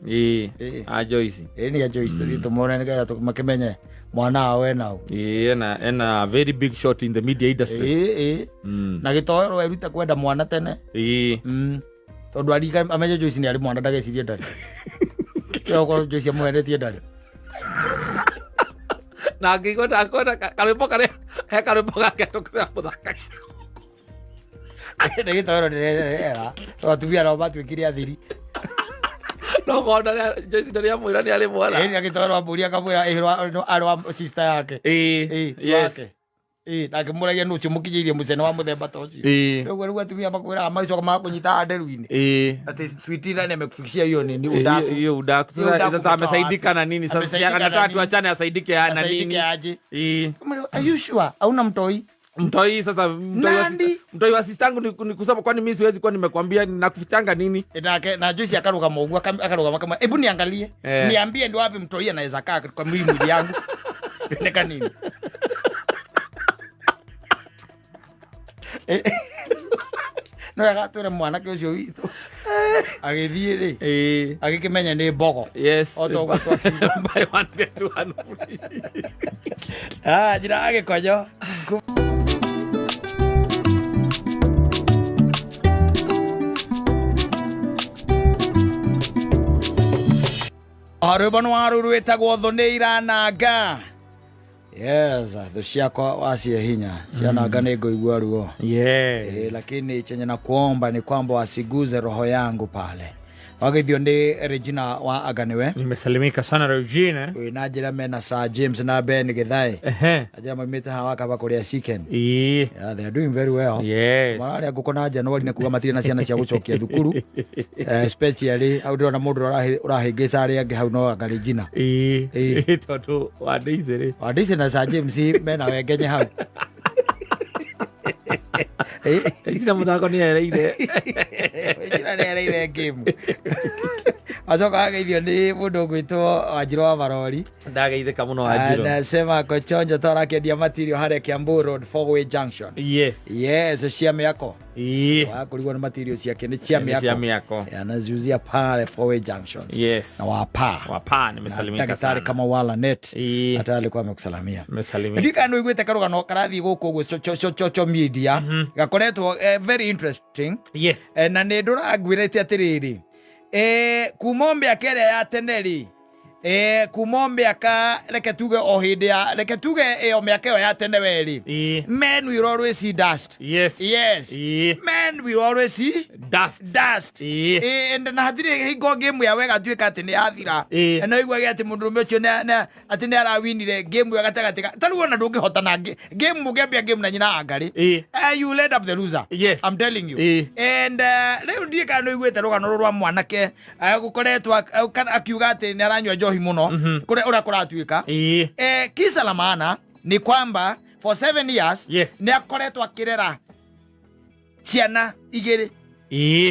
A Joyce. Ĩ, nĩ a Joyce, tũthiĩ tũmone nĩgetha makĩmenye mwana wao enao. Ĩĩ, ena very big shot in the media industry. Ĩ. Na gĩtoero erute kwenda mwana tene. Tondũ arika amenye Joyce nĩ arĩ mwana, ndagecirie ndarĩ. Okorwo Joyce amwendetie ndarĩ. Na angĩigua ndakwenda karwĩmbo karĩa he karwĩmbo gake tũkĩra mũthakagira. Nĩ gĩtoero ndĩrera atumia nao matuĩkire athiri. No kona Joyce ndarĩ amwĩra nĩ arĩ mwana. Ĩ, na gĩtoero amũria akamwĩra ĩ, arĩ wa sister yake. Ĩ, ti wake. Ĩ, na akĩmũragia nũ ũcio mũkinyĩirie mũcene wa mũthemba ta ũcio. Rĩu atumia makwĩraga macoka makũnyita nderu-inĩ atĩ sweetie, nani amekufikishia hiyo nini udaku? Hiyo udaku. Hiyo udaku Sasa umetoa amesaidika wapi? na nini sasa? Amesaidika na Anataka nini? tuachane asaidike na Asaidike nini? aje? Are you sure hauna mtoi? Mtoi sasa mtoi wa Nandi. Mtoi wa sister yangu ni kusema, kwani mimi siwezi kuwa nimekwambia nakufichanga nini? Nake na Joyce akarugama ũguo, akarugama kama, hebu niangalie, niambie ndio wapi mtoi anaweza kaa kwa mwili yangu. Neka nini? No agatwĩra mwanake ũcio witũ agĩthiĩ rĩ, agĩkĩmenya nĩ mbogo. O ta ũguo twakiuga. Buy one get one free. Ah, njĩra ya gĩkonyo. Rwĩmbo nĩ waru rwĩtagwo thũ nĩ irananga. Yes, thũ ciakwa wacie hinya ciananga nĩ ngũigua ruo. Lakini chenye na kuomba ni kwamba wasiguze roho yangu pale. Wagithio nĩ Regina wa Aganiwe. Nimesalimika sana, Regina. Wĩ na njĩra mena Sir James na Ben Githae. Na njĩra maumĩte haha wakaba kũrĩa chicken. Yeah, they are doing very well. Mararĩa ngũkũ na January nĩ kuga matirĩ na ciana cia gũcokia thukuru. Especially hau ndĩrona mũndũ ũrahĩngĩca arĩa angĩ hau no anga Regina. Tondũ wa Daisy rĩ. Wa Daisy na Sir James mena wengenye hau. Regina mũthako nĩ ereire. Regina nĩ ereire game. Acoka ageithio nĩ mũndũ ũgwĩtwo Wanjirũ wa Marori. Ndageithĩka mũno, Wanjirũ. Anasema kochonjo to arakĩendia material harĩa Kiambu Road Four Way Junction. Yes, cia mĩako. Wakũrigwo nĩ material ciake nĩ cia Nĩ cia mĩako. mĩako. Anaziuzia pale Four Way Junctions. Na wapa. Wapa, nimesalimika Daktari sana. kama wala net. Hata alikuwa amekusalamia. Nimesalimika. Ndiũ kana nĩũiguĩte karũgano karathiĩ gũkũ ũguo social media gakoretwo very interesting. Na nĩ ndũrangwĩrĩte atĩrĩrĩ, kuma o mĩaka ĩrĩa ya tene rĩ, kuma o mĩaka, reke tuge o hĩndĩ ya, reke tuge ĩyo mĩaka ĩyo ya tene werĩ, men will always see dust. Yes. Men will always see Dust. dust. And na hatirĩ hingo game ya wega tuĩka atĩ nĩ yathira. Na iguage atĩ mũndũrũme ũcio atĩ nĩ arawinire game ya gatagatĩ ta rĩu ona ndũngĩhotana game mũngĩambia game na nyina angarĩ, you will end up the loser. I'm telling you. And rĩu ndiĩ kana nĩ ũiguĩte rũgano rũrũ rwa mwanake gũkoretwo akiuga atĩ nĩ aranyua njohi mũno kũrĩa ũrĩa kũratuĩka. Kisa la maana ni kwamba for 7 years nĩ akoretwo akĩrera ciana igĩrĩ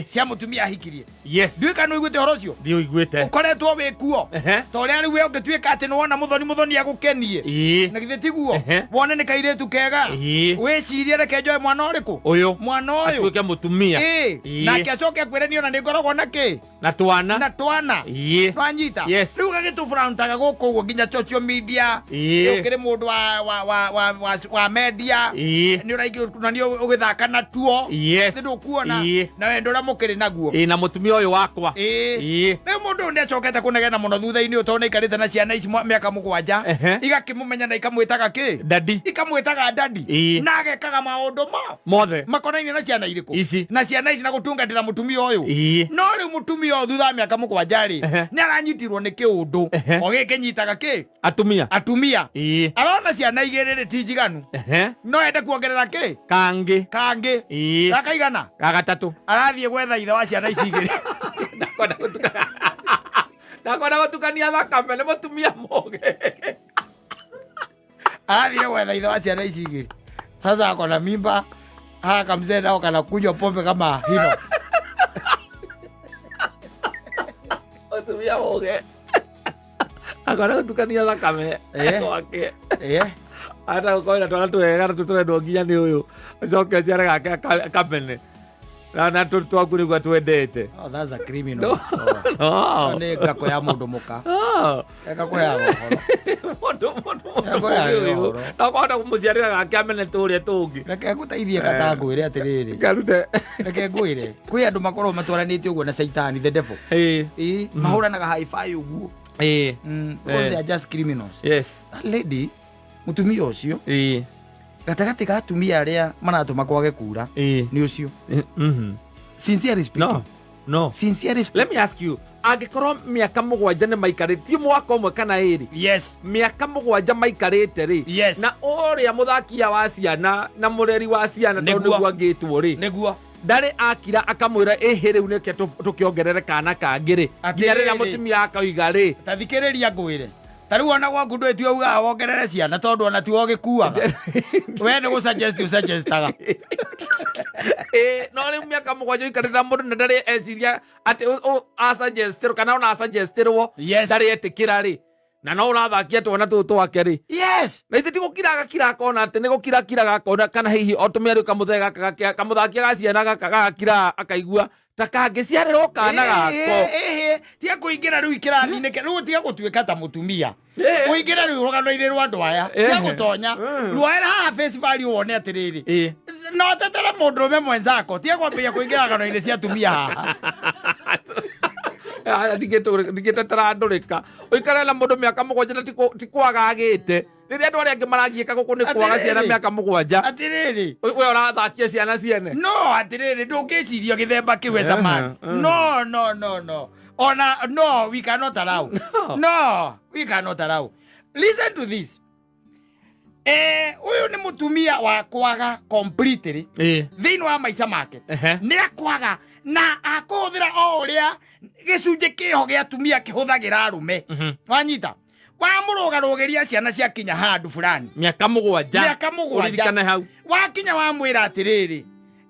cia mũtumia ahikirie. Ndiũĩ kana nĩ ũiguĩte ũhoro ũcio. Ndiũiguĩte. Ũkoretwo wĩ kuo. Ta ũrĩa rĩu we ũngĩtuĩka atĩ nĩ wona mũthoni, mũthoni agũkenie, na githĩ tiguo? Wone nĩ kairĩtu kega, wĩcirie reke njoe mwana ũrĩkũ? Ũyũ. Mwana ũyũ. Atuĩke mũtumia. Nake acoke akwĩre niĩ ona nĩ ngoragwo na kĩ? Na twana. Na twana. Nwanyita? Yes. Rĩu gagĩtũburantaga gũkũ ũguo nginya social media. Ũkĩrĩ mũndũ wa media, nĩ ũraingĩ nĩ ũgĩthaka natuo. Nĩ ndũkuona na wendo ũrĩa mũkĩrĩ naguo. Na mũtumia ũyũ wakwa. Rĩu mũndũ ũyũ nĩ acokete kũnegena mũno thutha-inĩ ũyũ tondũ nĩ aikarĩte na ciana ici mĩaka 7, igakĩmũmenya na ikamwĩtaga kĩ? Daddy. Ikamwĩtaga daddy. Na agekaga maũndũ ma Mothe. makonainie na ciana irĩkũ? Ici. Na ciana ici na gũtungatĩra mũtumia ũyũ. No rĩu mũtumia ũyũ thutha wa mĩaka 7 rĩ, nĩ aranyitirwo nĩ kĩũndũ o gĩkĩ nyitaga kĩ? Atumia. Atumia. Arona ciana igĩrĩ rĩ ti njiganu, no ende kuongerera kĩ? Kangĩ. Kangĩ. Gakaigana? Gagatatũ. Arathiĩ gwetha ithe wa ciana ici igĩrĩ. Ndakwenda gũtukania thakame nĩ mũtumia mũgĩ. Arathiĩ gwetha ithe wa ciana ici igĩrĩ. Sasa ako na mimba, haka kamzee nao kanakunywa pombe kama hino. Mũtumia mũgĩ akwenda gũtukania thakame gwake. Ata gũkorwo na twana twega na tũtũrendwo nginya nĩ ũyũ, ũcoke ũciare gake kamene na twaku nĩguo twendete. Oh, that's a criminal. Oh. No. Nĩ ngako ya mũndũ mũka. No. Ĩkakũheaga ũhoro. Mũndũ Ekuheaga ũyũ ũhoro. no kũhota kũmũciarĩra gake amene tũrĩa tũngĩ. Reke ngũteithie kata ngwĩre atĩrĩrĩ. Karute. Reke ngwĩre. Kwĩ andũ makoragwo matwaranĩte ũguo na Caitani, the devil. Mahũranaga hi-fi ũguo. Because they are just criminals. That lady, mũtumia ũcio, gatagatĩ ka atumia arĩa maratũma kwage kura, nĩ ũcio. Sincerely speaking. No, no. Sincerely speaking. Let me ask you, angĩkorwo mĩaka 7 nĩ maikarĩte, ti mwaka ũmwe kana ĩrĩ, mĩaka 7 maikarĩte rĩ, na ũrĩa mũthakia wa ciana na mũreri wa ciana tondũ nĩguo angĩtwo rĩ, ndarĩ akira akamwĩra ĩhĩ rĩu nĩke tũkĩongerere kana kangĩ rĩ, nginya rĩrĩa Atĩrĩrĩ. mũtumia akauiga rĩ? Ta thikĩrĩria ngwĩre. Ta rĩu ona gwaku ndwĩtio ugaga wongerere ciana tondũ ona tiwe ũgĩkuaga. We nĩ gũsuggest ũsuggestaga. Ĩĩ, no rĩu mĩaka 7 ũikarĩte na mũndũ na ndarĩ eciria atĩ asuggestĩrwo kana ona asuggestĩrwo ndarĩ etĩkĩra rĩ, na no ũrathakia twana tũtũ twake rĩ. Na ithe ti gũkira agakira akona atĩ nĩ gũkira kiraga akona, kana hihi o tũmĩario kamũthee gaka kamũthakia ga ciana gaka gagakira akaigua ta kangĩciarĩrwo kana gako. Tiga kũingĩra rĩu kĩrathi-inĩ rĩu tiga gũtuĩka ta mũtumia. Ũingĩre rĩu rũgano-inĩ rwa andũ aya. Tiga gũtonya. Ruoera haha face value wone atĩrĩrĩ. No tetere mũndũrũme mwenzako, tiga kwambĩrĩria kũingĩra ng'ano-inĩ cia atumia haha. Aya, ndingĩtetera ndũrĩka ũikare na mũndũ mĩaka 7 na ti kwaga agĩte rĩrĩa andũ arĩa angĩ maragiĩka gũkũ nĩ kwaga ciana Atĩrĩrĩ. mĩaka 7. Atĩrĩrĩ. We ũrathakia ciana ciene. No atĩrĩrĩ, ndũngĩciria gĩthemba kĩu as a man. No, no, no, no, ona no, we cannot allow. No, we cannot allow. Listen to this. Ũyũ nĩ mũtumia wa kwaga completely thĩinĩ wa maica make. Nĩ akwaga na akũhũthĩra o ũrĩa gĩcunjĩ kĩho gĩa atumia kĩhũthagĩra arũme. Wanyita wamũrũgarũgĩria ciana ciakinya handũ fulani. Mĩaka 7. Mĩaka 7. Ũririkane hau. Wakinya wamwĩra atĩrĩrĩ,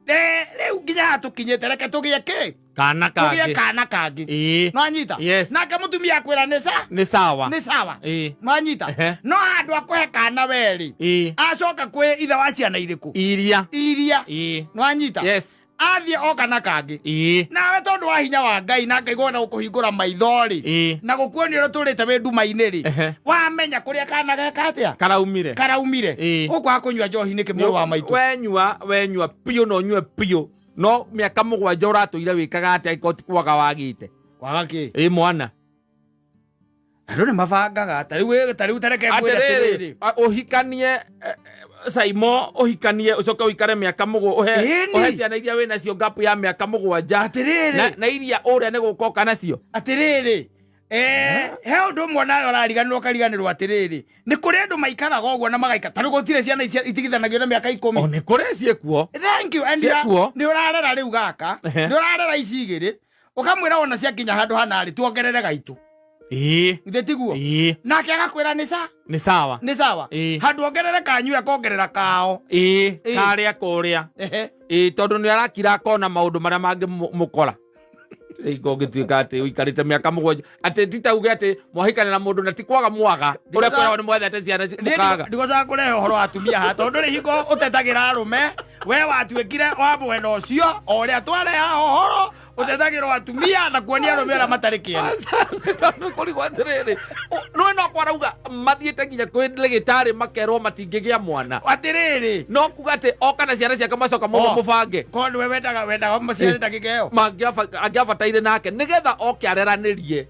rĩu nginya haha tũkinyĩte, reke tũgĩe kĩ? Kana tũgĩe kangĩ. Kana kangĩ. Nwanyita? Yes. Nake mũtumia akwĩra nĩ sa Nĩ sawa. Nĩ sawa. Nwanyita? Ehe. No handũ akũhe kana werĩ, acoka kwĩ ithe wa ciana irĩkũ? Iria. Iria. Nwanyita? Yes. Athiĩ oka na kangĩ. Nawe tondũ wa hinya wa Ngai na Ngai wona gũkũhingũra maitho rĩ, na gũkuonia ũrĩa ũtũrĩte wĩ nduma-inĩ rĩ, wamenya kũrĩa kana geka atĩa? Karaumire. Karaumire. Ũkwaga kũnyua njohi nĩkĩ, mũrũ wa maitũ? Wenyua piũ na ũnyue piũ, no mĩaka 7 ũratũire wĩkaga atĩa angĩkorwo ti kwaga wagĩte? Kwaga kĩ? Ĩ mwana. Andũ nĩ mabangaga. Ta rĩu tareke ngwĩre. Atĩrĩrĩ, atĩrĩrĩ, ũhikanie Saimo, ũhikanie ũcoke ũikare mĩaka mũgwa ũhe ũhe ciana iria wĩ nacio gap ya mĩaka 7. Atĩrĩrĩ. Na iria ũrĩa nĩ gũka ũka nacio. Atĩrĩrĩ, he ũndũ ũmwe nawe ũrariganĩrwo ũkariganĩrwo atĩrĩrĩ, nĩ kũrĩ andũ maikaraga ũguo na magaika ta rĩu gũtirĩ ciana ici itigithanagio na mĩaka 10. O nĩ kũrĩ ciĩkuo. Thank you. And Ciĩkuo. Nĩ ũrarera rĩu gaka, nĩ ũrarera ici igĩrĩ, ũkamwĩra ona ciakinya handũ hanarĩ tuongerere gaitũ. Ithe tiguo? Ĩĩ. Nake agakwĩra nĩ sa Nĩ sawa. Nĩ sawa. Handũ ongerere kanyu akongerera kao. Karĩa kũrĩa. Ĩĩ, tondũ nĩ arakira akona maũndũ marĩa mangĩmũkora. Rĩu ũngĩtuĩka atĩ ũikarĩte mĩaka 7 atĩ ti ta uge atĩ mwahikania na mũndũ na ti kwaga mwaga ũrĩa kwĩragwo nĩ mwethete ciana mũkaga. Ndigocaga kũrehe ũhoro wa atumia haha tondũ rĩ hingo ũtetagĩra arũme, we watuĩkire wa mwena ũcio o ũrĩa twarehaga ũhoro ũtetagĩrwo atumia na kuonia arũme ũrĩa matarĩ kĩene. Tondũ kũrigwo atĩrĩrĩ, nĩwe no kwarauga mathiĩte nginya kwĩ ndagĩtarĩ makerwo matingĩgĩa mwana. Atĩrĩrĩ. No kuga atĩ oka na ciana ciake macoka mũno mũbange. Korwo nĩwe wendaga maciare ndagĩka ĩyo. Angĩabataire nake nĩgetha oke areranĩrie.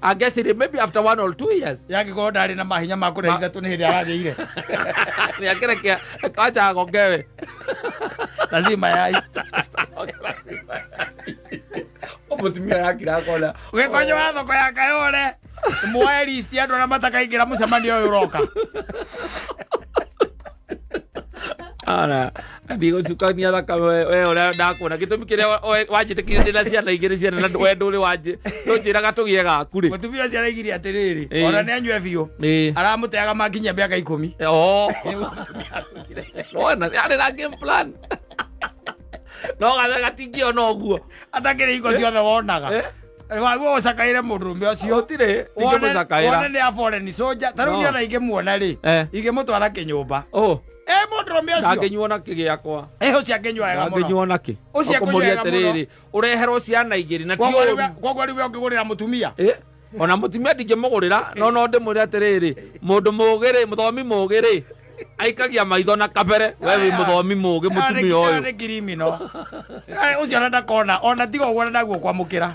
Angĩecirie maybe after 1 or 2 years. Yangĩkorwo ndarĩ na mahinya ma kũrĩa ithatũ nĩ hĩndĩ aragĩire. Nĩakĩrekea acha agongewe. Lazima yai. Mũtumia yakira akona. Gĩkonyo wa thoko ya Kayole, muoe list ya andũ arĩa matakaingĩra mũcemanio ũyũ ũroka. Ara, ndigũcukania thakame we ũrĩa ndakuona gĩtũmi kĩrĩa wanjĩtĩkirie ndĩ na ciana igĩrĩ ciana na we ndũrĩ wanjĩ ndũnjĩraga tũgĩe gaku rĩ. Mũtumia ũcio araigire atĩrĩrĩ, ona nĩ anyue biũ, aramũteaga makinyia mĩaka 10. Oh. Wona, yarĩ na game plan. No gathe gatingĩona ũguo. Atakĩrĩ hingo ciothe wonaga waguo ũcakaĩre mũndũrũme ũcio. Gũtirĩ, ndingĩmũcakaĩra. Wone nĩ a foreign soldier. Ta rĩu No. niona ingĩmuona rĩ, ingĩmũtwara kĩnyũmba. Oh. Mũndũrũme ũcio. Ndangĩnyuo na kĩ gĩakwa. Ũcio angĩnyua wega mũno. Ndangĩnyuo na kĩ. Ũcio angĩnyua Ũkũmũria wega mũno. atĩrĩrĩ, ũreherwo ciana igĩrĩ na ti Koguo rĩu ũru. Koguo rĩu we ũngĩgũrĩra mũtumia? Ona mũtumia ndingĩmũgũrĩra, no ndĩmwĩre atĩrĩrĩ, mũndũ mũũgĩ rĩ, mũthomi mũũgĩ rĩ, aikagia maitho na kabere. We wĩ mũthomi mũũgĩ mũtumia ũyũ. Nĩ criminal. Ũcio ona ndakona ona tiga ũguo ona ndaguo kwamũkĩra.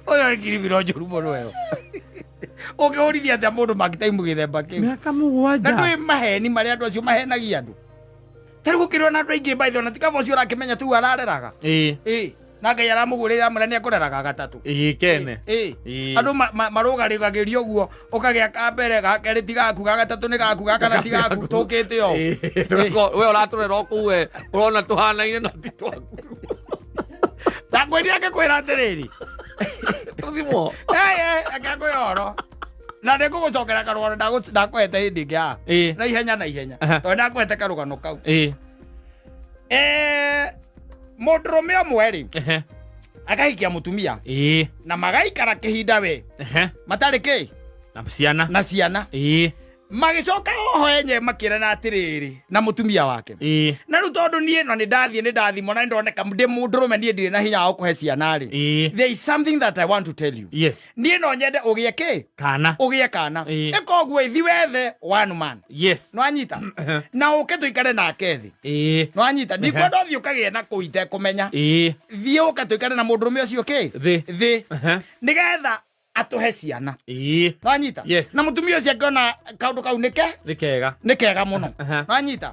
Ũyũ nĩ criminal njũru mũno ĩyo. Ũngĩhũrithia atĩa mũndũ makitaimu gĩthemba kĩu? Mĩaka 7. Na ndũĩ maheni marĩa andũ acio mahenagia andũ. Ta rĩu gũkĩrĩ ona andũ aingĩ baithe ona ti kaba ũcio ũrakĩmenya tu arareraga. Ĩĩ. Na Ngai aramũgũrĩra amwĩra nĩ ekũreraga gatatũ. Ĩĩ kene. Ĩĩ. Andũ marũgarĩgagĩrio ũguo, ũkagĩa ka mbere, ga kerĩ ti gaku, ga gatatũ nĩ gaku, ga kana ti gaku, tũkĩte o. We ũratũrera o kũu we ũrona tũhanaine no ti twaku. Ndakwĩrire ngĩkwĩra atĩrĩrĩ. Tũthimwo. Reke ngwĩre ũhoro na nĩ ngũgũcokera karũgano ndakũhete hĩndĩ ĩngĩ haha. Na ihenya na ihenya. Tondũ ndakũhete karũgano kau. Mũndũrũme ũmwe rĩ akahikia mũtumia na magaikara kĩhinda we matarĩ kĩ Na ciana. Na ciana. Magĩcoka oho enye makĩrana atĩrĩrĩ na mũtumia wake, na rĩu tondũ niĩ no nĩ ndathiĩ nĩ ndathimwo na nĩ ndoneka ndĩ mũndũrũme, niĩ ndirĩ na hinya wa gũkũhe ciana rĩ, there is something that I want to tell you. Niĩ no nyende ũgĩe kĩ? Kana. Ũgĩe kana. Ĩka ũguo, ithi wethe one man. Nĩwanyita? Na ũke tũikare nake thĩ. Nĩwanyita? Ndikwenda ũthiĩ ũkagĩe na kũu itekũmenya. Thiĩ ũke tũikare na mũndũrũme ũcio kĩ? Thĩ. Thĩ, nĩgetha atũhe ciana. Nĩwanyita? Yes. Na mũtumia ũcio akĩona kaũndũ kau nĩke Nĩ kega. Nĩ kega mũno. Nĩwanyita?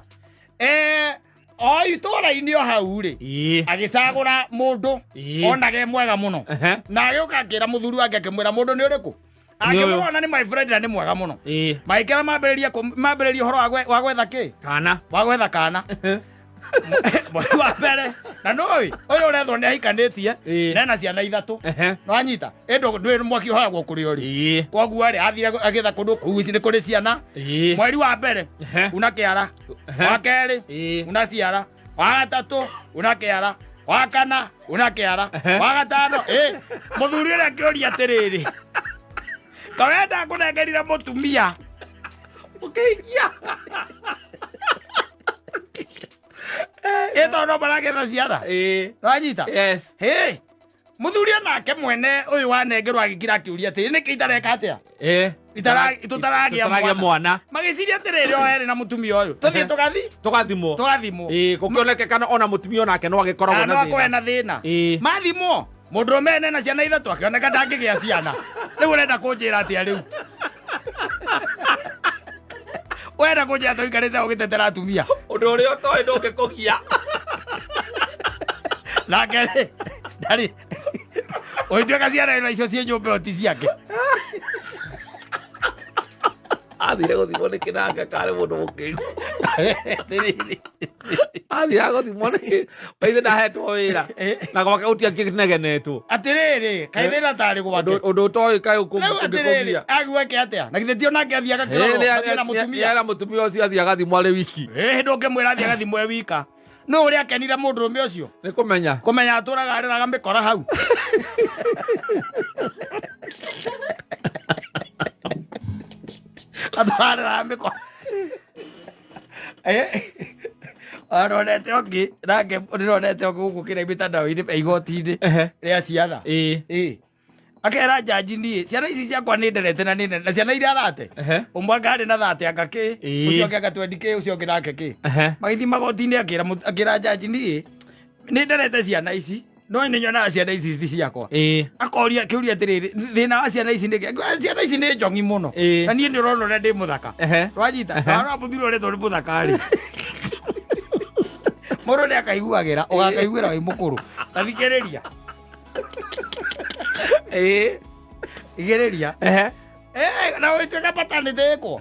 O itũũra-inĩ o hau rĩ, agĩcagũra mũndũ onage mwega mũno, na agĩũka akĩra mũthuri wake, akĩmwĩra mũndũ nĩ ũrĩkũ. Nĩ ũyũ. Akĩmũrona nĩ my friend na nĩ mwega mũno. Magĩkĩra mambĩrĩria ũhoro wa gwetha kĩ? Kana. Wa gwetha kana. Mweri wa mbere na nũĩ ũyũ ũrethwo nĩ ahikanĩtie nena ciana 3. Nĩwanyita? Ĩndũ ndwĩ mwaki ũhoyagwo kũrĩ ũrĩ. Koguo rĩ, athire agĩetha kũndũ kũu ici nĩ kũrĩ ciana. Mweri wa mbere, una kĩara. Wa kerĩ, una ciara. Wa gatatũ, una kĩara. Wa kana, una kĩara. Wa gatano, mũthuri ũrĩa akĩũria atĩrĩrĩ, kawenda kũnengerire mũtumia Ũkĩhikia. Ĩ tondũ no maragetha ciana. Nĩwanyita? Yes. Hĩ, mũthuri onake mwene ũyũ wanengerwo agĩkira akĩũria atĩrĩ, nĩkĩ itareka atĩa? Tũtaragĩa Tũtaragĩa mwana. Mwana. Magĩciria atĩrĩrĩ, o erĩ na mũtumia ũyũ, tũthiĩ tũgathi Tũgathimwo. Tũgathimwo. Gũkĩoneke kana ona mũtumia onake no agĩkoragwo kana na no akorwo thĩna. ena thĩna. Mathimwo, mũndũrũme ene na ciana 3 akĩoneka ndangĩgĩa ciana. Rĩu ũrenda kũnjĩra atĩa? Rĩu ũrenda kũnjĩra tũikarĩte ũgĩtetera atumia? Ũndũ ũrĩa ũtoĩ ndũngĩkũgia. Nake rĩ, ndarĩ ũgĩtuĩka ciana ĩno icio ciĩ nyũmba ĩyo ti ciake. Athire gũthimwo nĩ kĩnanga karĩ mũndũ mũkĩgu. Atĩrĩrĩ. Athire gũthimwo nĩ waithe ndahetwo wĩra na gwake gũtiakĩnegenetwo. Atĩrĩrĩ, kaĩ thĩna tarĩ gwake? Ũndũ ũtoĩ kaĩ Rĩu atĩrĩrĩ, ũngĩkũgia. agweke atĩa? Na githĩ ti onake athiaga kĩrorwo mathiĩ na mũtumia? Na mũtumia ũcio athiĩ agathimwo arĩ wiki. Ĩĩ, ndũngĩmwĩra athiĩ agathimwo e wika. Nĩ ũrĩa akenire mũndũrũme ũcio Nĩ kũmenya. Kũmenya atũraga arĩraga mĩkora hau, atũraga arĩraga mĩkora. Ndonete ũngĩ nake, ndĩronete ũngĩ gũkũ kĩrĩa mĩtandao-inĩ e igoti-inĩ rĩa ciana. Ĩĩ, akera njanji, niĩ ciana ici ciakwa nĩ nderete na nĩ nene, na ciana iria arate ũmwe anga arĩ na 30 anga kĩ, ũcio ũngĩ anga 20 kĩ, ũcio ũngĩ nake kĩ. Magĩthiĩ magoti-inĩ, akĩra njanji, niĩ nĩ nderete ciana ici, no nĩ nyonaga ciana ici ti ciakwa. Akoria kĩũria atĩrĩrĩ, thĩna wa ciana ici nĩ kĩ? Ciana ici nĩ njongi mũno. Na niĩ nĩ ũrona ũrĩa ndĩ mũthaka. Wanyita warora mũthuri ũrĩa nĩ mũthaka rĩ, mũndũ nĩ akaiguagĩra, ũgakaiguĩra wĩ mũkũrũ. Tathikĩrĩria. Igĩrĩria. Na ũgĩtuĩka paternity ĩkwo.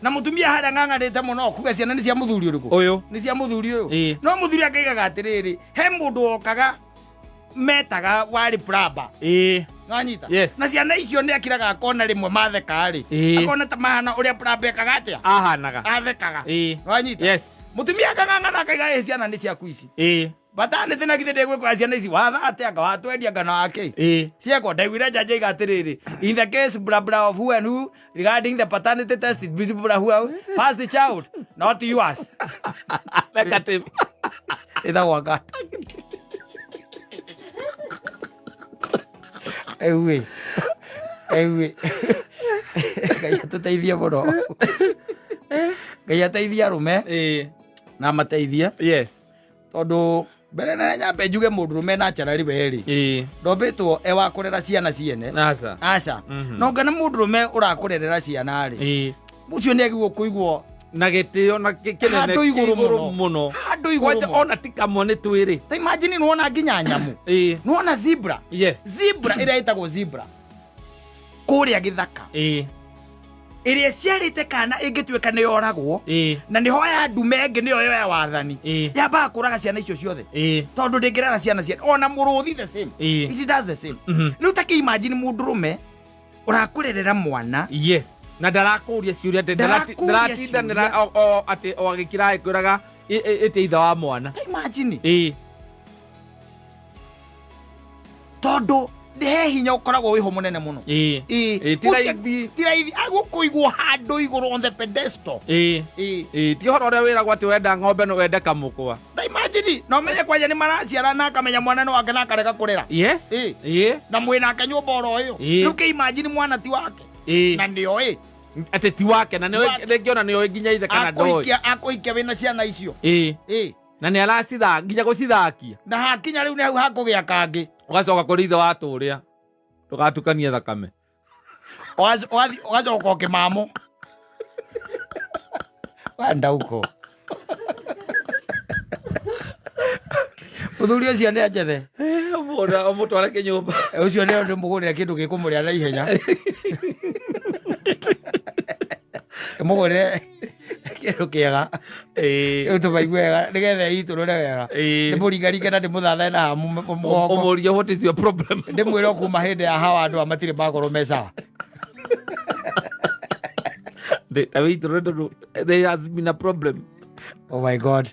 Na mũtumia harĩa ng'ang'anĩte mũno kuga ciana nĩ cia mũthuri ũrĩkũ? Ũyũ. Nĩ cia mũthuri ũyũ. No mũthuri akaigaga atĩrĩrĩ, he mũndũ wokaga metaga warĩ plumber. Nwanyita? Yes. Na ciana icio nĩ akiraga akona rĩmwe matheka rĩ, akona ta mahana ũrĩa plumber ekaga atĩa? Ahanaga. Athekaga. Nwanyita? Yes. Mũtumia akang'ang'ana akaiga, ĩ ciana nĩ ciaku ici. Paternity na githĩ ndĩgwĩkwo ciana ici watha atĩa, anga watwendia ngana wake ciekwo. Ndaiguire judge aiga atĩrĩrĩ, in the case blah blah of who and who regarding the paternity test blah blah who first child not yours. Negative. Ĩtagwo ngata eue eue. Ngai atũteithie mũno, Ngai ateithie arũme na mateithie tondũ mbere na nyambe njuge mũndũrũme naturally we rĩ, ndombĩtwo e wa kũrera ciana ciene. Aca. Aca. No ngana mũndũrũme ũrakũrerera ciana rĩ, ũcio nĩ agĩrĩirwo kũigwo Na gĩtĩo na kĩnene. Handũ igũrũ kĩ mũno. Mũno. Handũ igũrũ Kwanja mũno. ona ti kamwe, nĩ twĩrĩ. Ta imagine nĩwona nginya nyamũ, nĩwona zebra? Zebra ĩrĩa ĩtagwo zebra kũrĩa gĩthaka. Ĩrĩa ĩciarĩte kana ĩngĩtuĩka nĩ yoragwo, na nĩho ya ndume ĩngĩ nĩyo yoya wathani, yambaga kũraga ciana icio ciothe, tondũ ndĩngĩrera ciana cia ona mũrũthi the same. It does the same. Rĩu ta kĩ-imagine mũndũrũme ũrakũrerera mwana. Yes, na ndarakũria ciũria atĩ Ndarakũria ndaratindanĩra ciũria. Atĩ o agĩkira agĩkwĩraga ĩtĩ ithe wa mwana. Ta imagine. Tondũ he hinya ũkoragwo wĩho mũnene mũno. Ĩĩ, ti raithi. Ti raithi agũkũigwo handũ igũrũ on the pedestal. Ĩĩ, ti ũhoro ũrĩa wĩragwo atĩ wenda ng'ombe no wende kamũkwa. Ta imagine na ũmenye kwanja nĩ maraciara na akamenya mwana nĩ wake na akarega kũrera. Na mwĩ nake nyũmba oro ĩyo. Rĩu kĩ imagine mwana ti wake na nĩoĩ Atĩ ti wake na Ti wake. rĩngĩ ona nĩoĩ nginya ithe kana ndoĩ. Akũhikia wĩna ciana icio. Na nĩ aracitha nginya gũcithakia. Na hakinya rĩu nĩ hau hakũgĩa kangĩ. Ũgacoka kũrĩ ithe wa tũrĩa ndũgatukanie thakame. Ũgacoka ũkĩmamo wenda uko mũthuri ũcio nĩ anjethe. Ũmũtware kĩnyũmba. Ũcio nĩ ndĩmũgũrĩre kĩndũ gĩkũmũrĩa na ihenya, ndĩmũgũrĩre kĩndũ kĩega rĩu tũmaigue wega nĩgetha itũrũre wega, ndĩmũringaringe na ndĩmũthathae na haha mũgongo. Ũmũrie what is your problem. Ndĩmwĩre o kuma hĩndĩ ya hawa andũ aya matirĩ makorwo me sawa. Ta wĩitũrũre tondũ there has been a problem. Oh my God,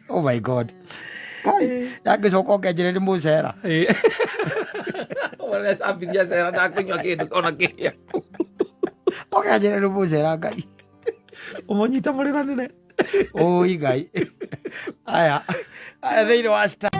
oh my God. Yangĩcoka ũkenjere nĩ mũcera. Ũrecambithia cera ndakũnyua kĩndũ ona kĩrĩa. Ũkenjere nĩ mũcera, Ngai. Ũmũnyita mũrĩranĩre. Oi Ngai, aya aya thĩinĩ wa star.